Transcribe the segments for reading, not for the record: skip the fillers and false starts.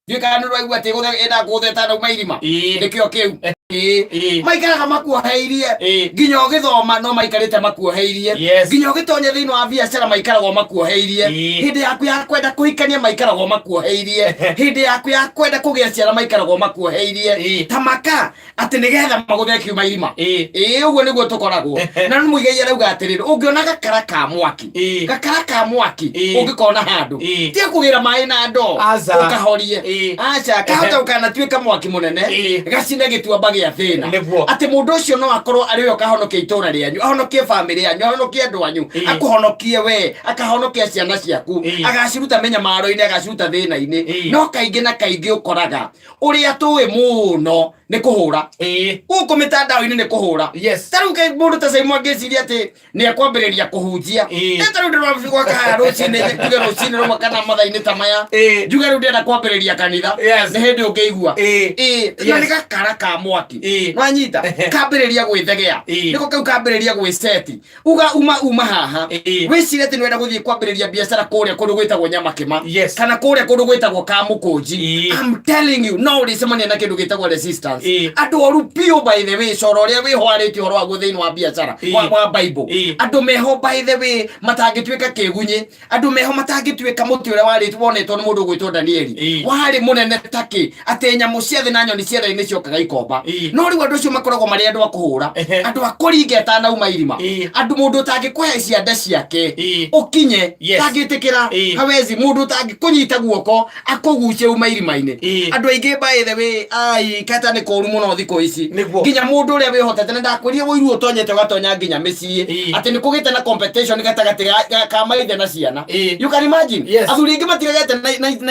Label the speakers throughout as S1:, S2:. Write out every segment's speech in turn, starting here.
S1: Ndiũĩ kana nĩ ũraigua atĩ ĩndaga kũgũtheta nauma irima.
S2: Ĩĩ.
S1: Nĩkĩo kĩu. Ĩĩ.
S2: Ĩĩ.
S1: Maikaraga makuoheirie.
S2: Ĩĩ.
S1: Nginya ũgĩthoma no maikarĩte makuoheirie.
S2: Yes.
S1: Nginya ũgĩtonya thĩinĩ wa biacara maikaragwo makuoheirie.
S2: Ĩĩ.
S1: Hĩndĩ yaku ya kwenda kũhikania maikaragwo makuoheirie. Hĩndĩ yaku ya kwenda kũgĩa ciana maikaragwo makuoheirie.
S2: Ĩĩ.
S1: Ta maka atĩ nĩgetha magũthe kiuma irima.
S2: Ĩĩ.
S1: Ĩĩ ũguo nĩguo tũkoragwo. Na nĩ Mũigai arauga atĩrĩrĩ, ũngĩona gakara ka mwaki,
S2: Ĩĩ.
S1: gakara ka mwaki
S2: Ĩĩ.
S1: ũngĩkona handũ,
S2: Ĩĩ.
S1: tiga kũgĩra maĩ na ndoo
S2: Aca.
S1: ũkahorie.
S2: Ĩĩ.
S1: Aca, kahota gũkanatuĩka mwaki mũnene,
S2: Ĩĩ.
S1: gacine gĩtuamba gĩa thĩna.
S2: Nĩguo.
S1: Atĩ mũndũ ũcio no akorwo arĩ we ũkahonokia itũra rĩanyu, ahonokie bamĩrĩ yanyu, ahonokie andũ anyu,
S2: Ĩĩ.
S1: akũhonokie we, akahonokia ciana ciaku,
S2: Ĩĩ.
S1: agaciruta mĩnyamaro-inĩ, agaciruta thĩna-inĩ.
S2: Ĩĩ.
S1: No kaingĩ na kaingĩ ũkoraga ũrĩa tũĩ mũno nĩ kũhũra.
S2: Ĩĩ.
S1: Gũkũ mĩtandao-inĩ nĩ kũhũra.
S2: Yes.
S1: Ta rĩu mũndũ ta Simon angĩciria atĩ nĩ ekwambĩrĩria kũhunjia.
S2: Ĩĩ.
S1: Ĩ ta rĩu ndĩrona gwaka haha rũcinĩ, njuge rũcinĩ rũmwe kana mathaa-inĩ ta maya.
S2: Ĩĩ.
S1: Njuge rĩu ndĩrenda kwambĩrĩria kanitha.
S2: Yes.
S1: Nĩ hĩndĩ ũngĩigua.
S2: Ĩĩ.
S1: Ĩĩ. Na
S2: Yes.
S1: nĩ gakara ka mwaki.
S2: Ĩĩ.
S1: Nwanyita? Kambĩrĩria gwĩthegea.
S2: Ĩĩ.
S1: Nĩko kau kambĩrĩria gwĩceti. Uga uma uma haha.
S2: Ĩĩ.
S1: Wĩcirie atĩ nĩwenda gũthiĩ kwambĩrĩria biacara kũrĩa kũndũ gwĩtagwo Nyamakĩma.
S2: Yes.
S1: Kana kũrĩa kũndũ gwĩtagwo Kamũkũnji.
S2: Ĩĩ.
S1: I'm telling you, no ũrĩcemania na kĩndũ gĩtagwo resistance.
S2: Ĩĩ.
S1: Andũ oru biũ by the way, coro ũrĩa wĩhwarĩtie ũhoro waguo thĩinĩ wa biacara,
S2: Ĩĩ.
S1: wa Bible.
S2: Ĩĩ.
S1: Andũ meho by the way matangĩtuĩka kĩgunyĩ, andũ meho matangĩtuĩka mũtĩ ũrĩa warĩtwo wonetwo nĩ mũndũ ũgwĩtwo Danieli.
S2: Ĩĩ.
S1: Warĩ mũnene takĩ atĩ nyamũ cia thĩ na nyoni cia thĩ nĩ ciokaga ikomba.
S2: Ĩĩ.
S1: No rĩu andũ acio makoragwo marĩ andũ a kũhũra,
S2: Ehe.
S1: andũ a kũringa ĩtanauma irima,
S2: Ĩĩ.
S1: andũ mũndũ ũtangĩkũhe ciande ciake
S2: Ĩĩ.
S1: ũkinye
S2: Yes.
S1: ndangĩtĩkĩra
S2: Ĩĩ.
S1: hawezi mũndũ ũtangĩkũnyita guoko akũgucie uma irima-inĩ.
S2: Ĩĩ.
S1: Andũ aingĩ by the way ai kata nĩ kũru mũno thikũ ici.
S2: Nĩguo.
S1: Nginya mũndũ ũrĩa wĩhotete na ndakwĩrire ũiru ũtonyete ũgatonya nginya mĩciĩ
S2: Ĩĩ.
S1: atĩ nĩ kũgĩte na competition gatagatĩ ka maithe na ciana.
S2: Ĩĩ.
S1: You can imagine.
S2: Yes.
S1: Athuri aingĩ matiregete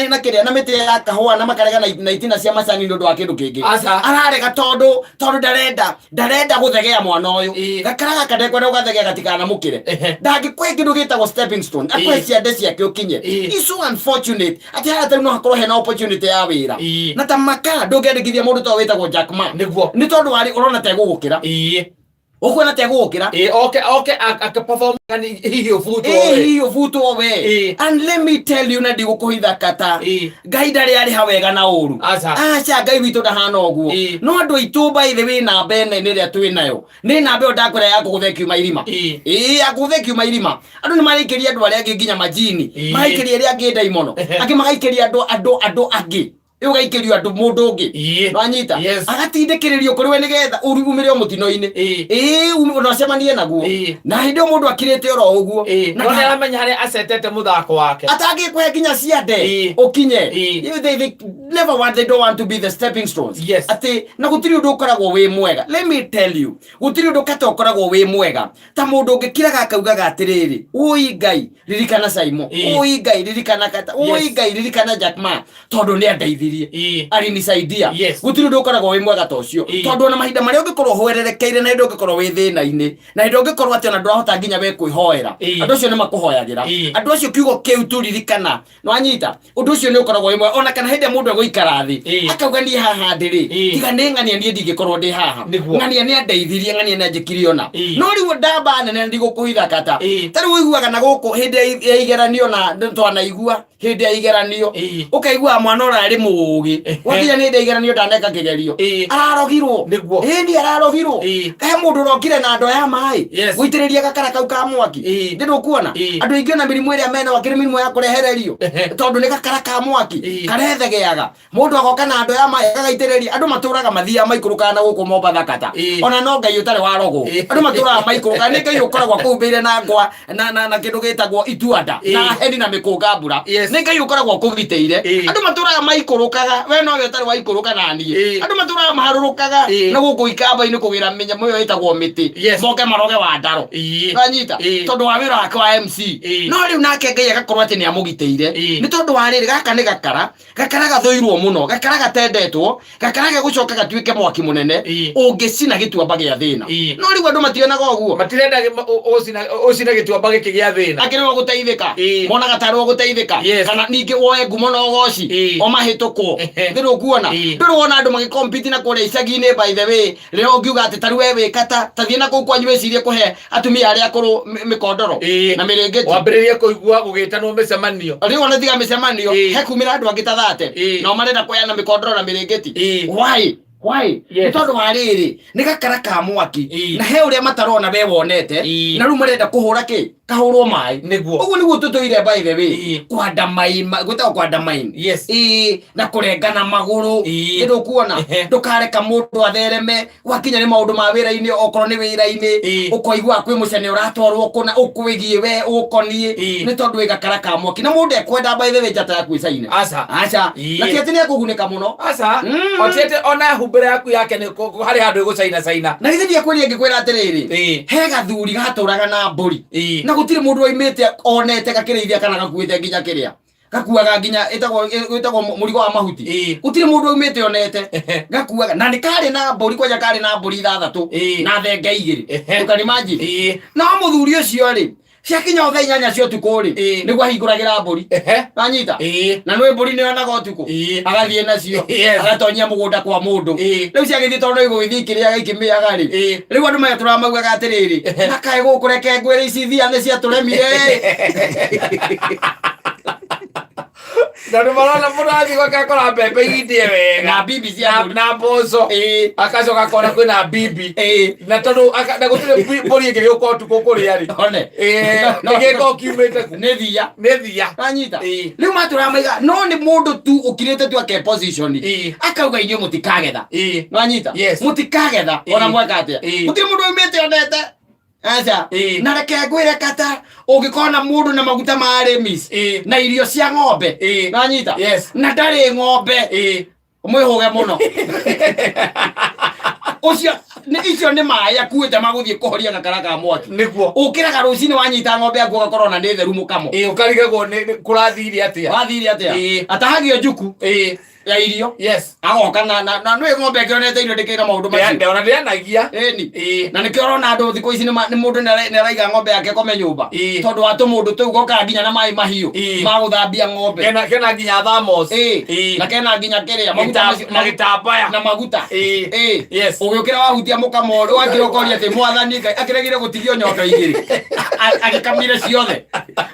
S1: na kĩrĩa na mĩtĩ ya kahũa na makarega na itina cia macani nĩ ũndũ wa kĩndũ kĩngĩ.
S2: Aca.
S1: Ararega tondũ ndarenda gũthegea mwana ũyũ.
S2: Ĩĩ.
S1: Gakara gaka ndekwenda gũgathegea gatikanamũkĩre.
S2: Ehe.
S1: Ndangĩkũhe kĩndũ gĩtagwo stepping stone. Akũhe
S2: Ĩĩ.
S1: ciande ciake ũkinye.
S2: Ĩĩ.
S1: It's so unfortunate atĩ haha tarĩu no hakorwo hena opportunity ya wĩra.
S2: Ĩĩ.
S1: Na ta maka ndũngĩandĩkithia mũndũ ta ũyũ wĩtagwo Jack Ma.
S2: Nĩguo.
S1: Nĩ tondũ warĩ ũrona ta egũgũkĩra.
S2: Ĩĩ.
S1: Ũkuona ta egũgũkĩra.
S2: Ĩĩ, oke perform kani hihi ũbutwo
S1: Ĩĩ,
S2: we.
S1: hihi ũbutwo we.
S2: Ĩĩ.
S1: And let me tell you na ndigũkũhitha kata.
S2: Ĩĩ.
S1: Ngai ndarĩ arĩha wega na ũru.
S2: Aca.
S1: Aca Ngai witũ ndahana ũguo.
S2: Ĩĩ.
S1: No andũ aitũ by the way namba ĩno nĩ ĩrĩa twĩ nayo. Nĩ namba ĩyo ndakwĩra ya kũgũtha ĩkiuma irima.
S2: Ĩĩ.
S1: Ĩĩ ya kũgũtha ĩkiuma irima. Andũ nĩ maraikĩria andũ arĩa angĩ nginya majini.
S2: Ĩĩ.
S1: Maraikĩria arĩa angĩ ndaimono.
S2: Ehe.
S1: Angĩ magaikĩria andũ angĩ. Ĩĩ ũgaikĩrio andũ mũndũ ũngĩ.
S2: Ĩĩ.
S1: Nĩwanyita?
S2: Yes.
S1: Agatindĩkĩrĩrio kũrĩ we nĩgetha umĩre o mũtino-inĩ.
S2: Ĩĩ.
S1: Ĩĩ ona ũcemanie naguo.
S2: Ĩĩ.
S1: Na hĩndĩ ĩyo mũndũ akirĩte oro ũguo.
S2: Ĩĩ.
S1: Na
S2: No
S1: nda-
S2: nĩaramenya harĩa acetete mũthako wake.
S1: atangĩkũhe nginya ciande
S2: Ĩĩ.
S1: ũkinye.
S2: Ĩĩ.
S1: You- They never want, they don't want to be the stepping stones.
S2: Yes.
S1: Atĩ na gũtirĩ ũndũ ũkoragwo wĩ mwega. Let me tell you, gũtirĩ ũndũ kata ũkoragwo wĩ mwega ta mũndũ ũngĩkiraga akaugaga atĩrĩrĩ, ũi Ngai ririkana Saimo,
S2: Ĩĩ.
S1: ũi Ngai ririkana kata, ũi
S2: Yes.
S1: Ngai ririkana Jack Ma tondũ nĩ andeithirie.
S2: Ĩĩ.
S1: Alinisaidia.
S2: Yes.
S1: Gũtirĩ ũndũ ũkoragwo wĩ mwega ta ũcio.
S2: Ĩĩ.
S1: Tondũ ona mahinda marĩa ũngĩkorwo ũhwererekeire na hĩndĩ ũngĩkorwo wĩ thĩna-inĩ na hĩndĩ ũngĩkorwo atĩ ona ndũrahota nginya we kwĩhoera
S2: Ĩĩ.
S1: andũ acio nĩ makũhoyagĩra.
S2: Ĩĩ.
S1: Andũ acio kiugo kĩu tu ririkana nwanyita ũndũ ũcio nĩ ũkoragwo wĩ mwega ona kana hĩndĩ ĩrĩa mũndũ egũikara thĩ
S2: Ĩĩ.
S1: akauga niĩ haha ndĩrĩ
S2: Ĩĩ.
S1: tiga nĩ ng'ania niĩ ndingĩkorwo ndĩ haha
S2: Nĩguo.
S1: ng'ania nĩ andeithirie ng'ania nĩ anjĩkire ona
S2: Ĩĩ.
S1: no rĩu ndamba nene ndigũkũhitha kata
S2: Ĩĩ.
S1: ta rĩu ũiguaga na gũkũ hĩndĩ ya igeranio na twanaigua hĩndĩ ya igeranio
S2: Ĩĩ.
S1: ũkaigua mwana ũrarĩ mũũgĩ
S2: Ehe.
S1: wakinya nĩ hĩndĩ ya igeranio ndaneka kĩgerio
S2: Ĩĩ.
S1: ararogirwo
S2: Nĩguo.
S1: ĩni ararogirwo
S2: Ĩĩ.
S1: he mũndũ ũrokire na ndoo ya maĩ
S2: Yes.
S1: gũitĩrĩria gakara kau ka mwaki
S2: Ĩĩ.
S1: ndĩ ndũkuona
S2: Ĩĩ.
S1: andũ aingĩ ona mĩrimũ ĩrĩa mena wakĩrĩ mĩrimũ ya kũrehererio
S2: Ehe.
S1: tondũ nĩ gakara ka mwaki
S2: Ĩĩ.
S1: karethegeaga mũndũ agoka na ndoo ya maĩ agagaitĩrĩria andũ matũraga mathiaga maikũrũkaga na gũkũ Mombatha kata
S2: Ĩĩ.
S1: ona no Ngai ũtarĩ warogwo
S2: Ĩĩ.
S1: andũ matũraga maikũrũkaga nĩ Ngai ũkoragwo akũhumbĩire na ngwa na kĩndũ gĩtagwo ituanda
S2: Ĩĩ.
S1: na heni na mĩkũnga mbura
S2: Yes.
S1: nĩ Ngai ũkoragwo akũgitĩire
S2: Ĩĩ.
S1: andũ matũraga maikũrũkaga we nowe ũtarĩ waikũrũka na niĩ
S2: Ĩĩ.
S1: andũ matũraga maharũrũkaga
S2: Ĩĩ.
S1: na gũkũ ikamba-inĩ kũgĩra mĩnyamũ ĩyo ĩtagwo mĩtĩ
S2: Yes.
S1: moke maroge wa ndaro
S2: Ĩĩ.
S1: Wanyita
S2: Ĩĩ.
S1: tondũ wa wĩra wake wa MC
S2: Ĩĩ.
S1: no rĩu nake Ngai agakorwo atĩ nĩ amũgitĩire
S2: Ĩĩ.
S1: nĩ tondũ wa rĩrĩ gaka nĩ gakara gakara gathũirwo mũno gakara gatendetwo gakara gegũcoka gatuĩke mwaki mũnene
S2: Ĩĩ.
S1: ũngĩcina gĩtuamba gĩa thĩna
S2: Ĩĩ.
S1: no rĩu andũ mationaga ũguo
S2: Matirenda ũcine gĩtuamba gĩkĩ gĩa thĩna.
S1: akĩrĩ wa gũteithĩka
S2: Ĩĩ.
S1: monaga tarĩ wa gũteithĩka
S2: Yes.
S1: kana ningĩ woe ngumo na ũgoci
S2: Ĩĩ.
S1: o mahĩtũkwo. kũhĩtũkwo.
S2: Ehe.
S1: Ndĩrĩ ũkuona.
S2: Ĩĩ.
S1: Ndũrĩ wona andũ magĩkompiti na kũrĩa icagi-inĩ by the way. Rĩrĩa ũngiuga atĩ ta rĩu we wĩ kata, ta thiĩ na kũu kwanyu wĩcirie kũhe atumia arĩa akũrũ mĩkondoro
S2: Ĩĩ.
S1: na mĩrĩngĩti.
S2: Wambĩrĩrie kũigua gũgĩtanwo mĩcemanio.
S1: Rĩu ona tiga mĩcemanio,
S2: Ĩĩ.
S1: he kumĩra andũ angĩ ta thate.
S2: Ĩĩ.
S1: Nao marenda kũheana mĩkondoro na mĩrĩngĩti.
S2: Ĩĩ.
S1: Why? Why?
S2: Yes.
S1: Nĩ tondũ wa rĩrĩ, nĩ gakara ka mwaki.
S2: Ĩĩ.
S1: Na he ũrĩa matarona we wonete.
S2: Ĩĩ.
S1: Na rĩu marenda kũhũra kĩ? Kahũrwo maĩ.
S2: Nĩguo.
S1: Ũguo nĩguo tũtũire by the way.
S2: Ĩĩ.
S1: Kwandamaima, gwĩtagwo kwandamaini.
S2: Yes.
S1: Ĩĩ, na kũrengana magũrũ.
S2: Ĩĩ.
S1: Nĩ ndũkuona?
S2: Ehe.
S1: Ndũkareka mũndũ athereme. Gwakinya nĩ maũndũ ma wĩra-inĩ, okorwo nĩ wĩra-inĩ,
S2: Ĩĩ.
S1: ũkoigua kwĩ mũcene ũratwarwo kũna ũkwĩgiĩ we ũkoniĩ.
S2: Ĩĩ.
S1: Nĩ tondũ wĩ gakara ka mwaki. Na mũndũ ekwenda by the way njata yaku ĩcaine.
S2: Aca.
S1: Aca.
S2: Ĩĩ.
S1: Na ti atĩ nĩ ekũgunĩka mũno.
S2: Aca.
S1: Mm.
S2: Otiete ona humbĩra yaku yake nĩ harĩ handũ ĩgũcaina caina.
S1: Na githĩ ndiakwĩrire ngĩkwĩra atĩrĩrĩ,
S2: Ĩĩ.
S1: he gathuri gatũraga na mbũri.
S2: Ĩĩ.
S1: Na gũtirĩ mũndũ waimĩte onete gakĩrĩithia kana gakuĩte nginya kĩrĩa. Gakuaga nginya ĩtagwo ĩtagwo mũrigo wa mahuti.
S2: Ĩĩ.
S1: Gũtirĩ mũndũ waumĩte onete.
S2: Ehe.
S1: Gakuaga na nĩ karĩ na mbũri kwanja karĩ na mbũri ithathatũ
S2: Ĩĩ.
S1: na thenge igĩrĩ.
S2: Ehe.
S1: You can imagine.
S2: Ĩĩ.
S1: No mũthuri ũcio rĩ, ciakinya o thaa inyanya cia ũtukũ rĩ,
S2: Ĩĩ.
S1: nĩguo ahingũragĩra mbũri.
S2: Ehe.
S1: Wanyita?
S2: Ĩĩ.
S1: Na nĩ mbũri nĩ yonaga ũtukũ.
S2: Ĩĩ.
S1: Agathiĩ nacio.
S2: Yes.
S1: Agatonyia mũgũnda kwa mũndũ.
S2: Ĩĩ.
S1: Rĩu ciagĩthiĩ tondũ no igũgĩthiĩ ikĩrĩaga ikĩmĩaga rĩ.
S2: Ĩĩ.
S1: Rĩu andũ magetũraga maugaga atĩrĩrĩ,
S2: Ehe.
S1: na kaĩ gũkũ reke ngwĩre ici thia nĩ ciatũremire.
S2: Na nĩ marona mũndũ athiĩ gwake akora mbembe igindie wega.
S1: Na bibi cia
S2: Na
S1: mbũri.
S2: na mboco.
S1: Ĩĩ.
S2: Akacoka akona kwĩna bibi.
S1: Ĩĩ.
S2: Na tondũ na gũtirĩ mbũri ĩngĩgĩũka ũtukũ kũrĩa rĩ.
S1: One.
S2: Ĩĩ.
S1: No.
S2: Ĩgĩka kiumĩte kũ?
S1: Nĩ thia.
S2: Nĩ thia.
S1: Wanyita?
S2: Ĩĩ.
S1: Rĩu matũraga maiga no nĩ mũndũ tu ũkirĩte tu ake position.
S2: Ĩĩ.
S1: Akauga inyuĩ mũtikagetha.
S2: Ĩĩ.
S1: Nwanyita?
S2: Yes.
S1: Mũtikagetha
S2: Ĩĩ.
S1: ona mweka atĩa.
S2: Ĩĩ.
S1: Gũtirĩ mũndũ umĩte onete. Aca.
S2: Ĩĩ.
S1: Na reke ngwĩre kata ũngĩkorwo na mũndũ na maguta ma arĩmis
S2: Ĩĩ.
S1: na irio cia ng'ombe.
S2: Ĩĩ.
S1: Nwanyita?
S2: Yes.
S1: Na ndarĩ ng'ombe.
S2: Ĩĩ.
S1: Mwĩhũge mũno. Ũcio icio nĩ maĩ akuĩte magũthiĩ kũhoria gakara ka mwaki.
S2: Nĩguo.
S1: Ũkĩraga rũcinĩ wanyita ng'ombe yaku ũgakorwo na nĩ theru mũkamo.
S2: Ĩĩ ũkarigagwo nĩ kũrathire atĩa.
S1: Wathire atĩa?
S2: Ĩĩ.
S1: Atahagio njuku
S2: Ĩĩ.
S1: ya irio.
S2: Yes.
S1: Agoka na na na nĩ ng'ombe ĩngĩonete irio ndĩkĩra maũndũ macio.
S2: Ona ndĩanagia.
S1: Ĩni.
S2: Ĩĩ.
S1: Na nĩkĩo ũrona andũ thikũ ici nĩ mũndũ nĩ araiga ng'ombe yake kome nyũmba.
S2: Ĩĩ.
S1: Tondũ wa tũmũndũ tũu gokaga nginya na maĩ mahiũ
S2: Ĩĩ.
S1: ma gũthambia ng'ombe.
S2: Kena kena nginya thamos.
S1: Ĩĩ.
S2: Ĩĩ.
S1: Na kena nginya kĩrĩa maguta macio
S2: Na gĩtambaya.
S1: na maguta.
S2: Ĩĩ.
S1: Ĩĩ.
S2: Yes.
S1: Ũgĩũkĩra wahutia mũkamo wakĩra ũkoria atĩ mwathani Ngai akĩregire gũtigio nyondo igĩrĩ. Agĩkamire ciothe.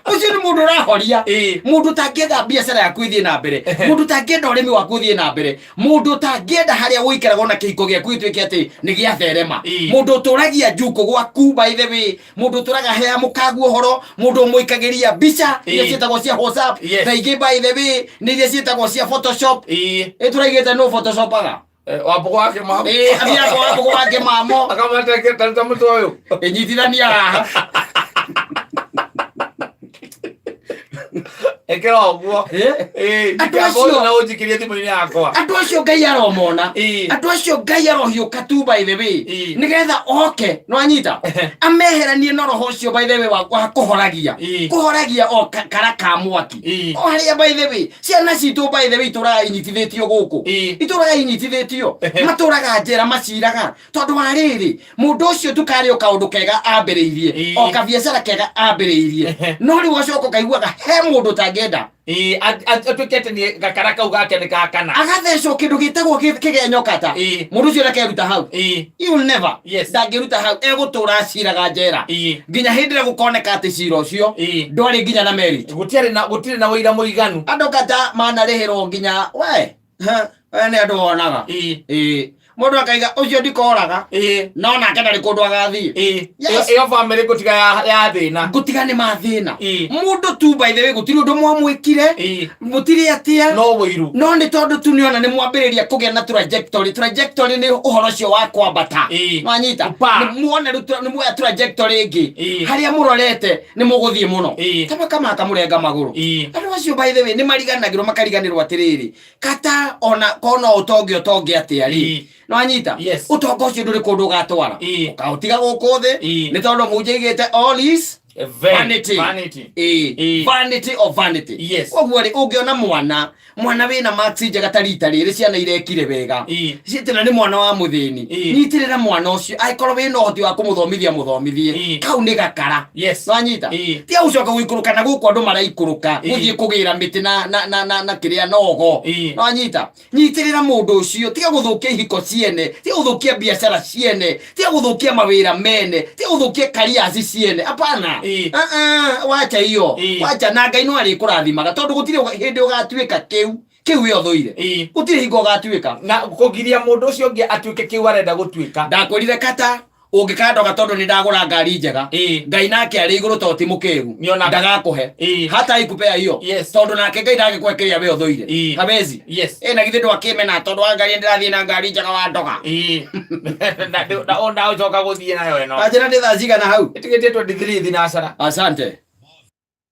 S1: Ũcio nĩ mũndũ ũrahoria.
S2: Ĩĩ.
S1: Mũndũ ũtangĩenda biacara yaku ĩthiĩ na mbere. Mũndũ ũtangĩenda ũrĩmi waku ũthiĩ na mbere. Mũndũ ũtangĩenda harĩa ũikaraga ona kĩhiko gĩaku gĩtuĩke atĩ nĩ gĩatherema.
S2: Ĩĩ.
S1: Mũndũ ũtũragia njukũ gwaku by the way. Mũndũ ũtũraga hea mũkagu ũhoro. Mũndũ ũmũikagĩria mbica iria
S2: Ĩĩ.
S1: ciĩtagwo cia WhatsApp.
S2: Yes.
S1: Na ingĩ by the way nĩ iria ciĩtagwo cia Photoshop.
S2: Ĩĩ.
S1: Ĩ tũraigĩte nũ photoshopaga?
S2: Wambũgũ wa Kĩmamo.
S1: Ĩĩ, athiaga kwa Wambũgũ wa Kĩmamo.
S2: Akamateke ta mũtwe ũyũ.
S1: Ĩnyitithania haha.
S2: Ĩkĩra ũguo.
S1: Ĩ?
S2: Ĩĩ,
S1: Andũ
S2: njikĩra
S1: acio-
S2: na ũnjikĩrie thimũ-inĩ yakwa.
S1: Andũ acio Ngai aromona.
S2: Ĩĩ.
S1: Andũ acio Ngai arohiũka tu by the way.
S2: Ĩĩ.
S1: Nĩgetha oke, nĩwanyita? Ameheranie na roho ũcio by the way wa kũhoragia.
S2: Ĩĩ.
S1: Kũhoragia o kara ka mwaki.
S2: Ĩĩ.
S1: O harĩa by the way, ciana citũ by the way itũraga inyitithĩtio gũkũ.
S2: Ĩĩ.
S1: Itũraga inyitithĩtio. Matũraga njera maciraga. Tondũ wa rĩrĩ, mũndũ ũcio tu karĩ o kaũndũ kega ambĩrĩirie.
S2: Ĩĩ.
S1: O kabiacara kega ambĩrĩirie. No rĩu ũgacoka ũkaiguaga he mũndũ ũtangĩenda.
S2: Ĩĩ, atuĩke atĩ nĩ gakara kau gake nĩ gakana.
S1: Agathecwo kĩndũ gĩtagwo kĩgenyo kata.
S2: Ĩĩ.
S1: Mũndũ ũcio ndakeruta hau.
S2: Ĩĩ.
S1: You will never.
S2: Yes.
S1: Ndangĩruta hau. Egũtũra aciraga njera.
S2: Ĩĩ.
S1: Nginya hĩndĩ ĩrĩa gũkoneka atĩ cira ũcio
S2: Ĩĩ.
S1: ndwarĩ nginya na merit.
S2: Gũtiarĩ na gũtirĩ na ũira mũiganu.
S1: Andũ kata manarĩhĩrwo nginya we. Ha, we nĩ andũ wonaga.
S2: Ĩĩ.
S1: Ĩĩ. Mũndũ akaiga ũcio ndikoraga.
S2: Ĩĩ.
S1: No nake ndarĩ kũndũ agathiĩ.
S2: Ĩĩ.
S1: Yes.
S2: Ĩyo bamĩrĩ ngũtiga ya thĩna.
S1: Ngũtiga nĩ mathĩna.
S2: Ĩĩ.
S1: Mũndũ tu by the way gũtirĩ ũndũ mwamwĩkire.
S2: Ĩĩ.
S1: Mũtirĩ atĩa.
S2: No wĩiru.
S1: No nĩ tondũ tu nĩona nĩ mwambĩrĩria kũgĩa na trajectory. Trajectory nĩ ũhoro ũcio wa kwambata.
S2: Ĩĩ.
S1: Nwanyita?
S2: Kũpaa.
S1: Nĩ muone rĩu nĩ muoya trajectory ĩngĩ.
S2: Ĩĩ.
S1: Harĩa mũrorete nĩ mũgũthiĩ mũno.
S2: Ĩĩ.
S1: Kama kama akamũrenga magũrũ.
S2: Ĩĩ.
S1: Andũ acio by the way nĩ mariganagĩrwo makariganĩrwo atĩrĩrĩ. Kata ona kono ũtonge ũtonge atĩa rĩ.
S2: Ĩĩ.
S1: Nwanyita?
S2: Yes.
S1: Ũtonga ũcio ndũrĩ kũndũ ũgatwara.
S2: Ĩĩ.
S1: Ũkaũtiga gũkũ thĩ.
S2: Ĩĩ.
S1: Nĩ tondũ mũnjĩ igĩte all is. Vanity.
S2: Vanity.
S1: Ĩĩ.
S2: Ĩĩ.
S1: Vanity of vanity.
S2: Yes.
S1: Koguo rĩ, ũngĩona mwana mwana wĩna marks njega ta rita rĩrĩ ciana irekire wega,
S2: Ĩĩ.
S1: citĩna nĩ mwana wa mũthĩni,
S2: Ĩĩ.
S1: nyitĩrĩra mwana ũcio. Angĩkorwo wĩna ũhoti wa kũmũthomithia, mũthomithie.
S2: Ĩĩ.
S1: Kau nĩ gakara.
S2: Yes.
S1: Nwanyita?
S2: Ĩĩ.
S1: Tiga gũcoka gũikũrũka na gũkũ andũ maraikũrũka
S2: Ĩĩ.
S1: gũthiĩ kũgĩra mĩtĩ na na na na, na kĩrĩa nogo.
S2: Ĩĩ.
S1: Nwanyita? Nyitĩrĩra mũndũ ũcio. Tiga gũthũkia ihiko ciene, tiga gũthũkia biacara ciene, tiga gũthũkia mawĩra mene, tiga gũthũkia careers ciene. Hapana.
S2: Ĩĩ.
S1: Ah, ah, wacha iyo.
S2: Ĩĩ.
S1: Wacha, na Ngai no arĩkũrathimaga, tondũ gũtirĩ hĩndĩ ũgatuĩka kĩu kĩu we ũthũire.
S2: Ĩĩ.
S1: Gũtirĩ hingo ũgatuĩka.
S2: Na kũgiria mũndũ ũcio ũngĩ atuĩke kĩu arenda gũtuĩka.
S1: Ndakwĩrire kata ũngĩkandoga tondũ nĩ ndagũra ngari njega,
S2: Ĩĩ.
S1: Ngai nake arĩ igũrũ tondũ ti mũkĩgu,
S2: Nĩonaga.
S1: ndagakũhe.
S2: Ĩĩ.
S1: Hata ikupea hiyo.
S2: Yes.
S1: Tondũ nake Ngai ndangĩkũhe kĩrĩa we ũthũire.
S2: Ĩĩ.
S1: Hawezi.
S2: Yes.
S1: Ĩ na githĩ ndwakĩmena tondũ wa ngari ndĩrathiĩ na ngari njega wa ndoga?
S2: Ĩĩ. Na ũcoka gũthiĩ nayo ĩno.
S1: Anjĩra nĩ thaa cigana hau?
S2: Ĩtigĩtie 23 thinacara.
S1: Asante.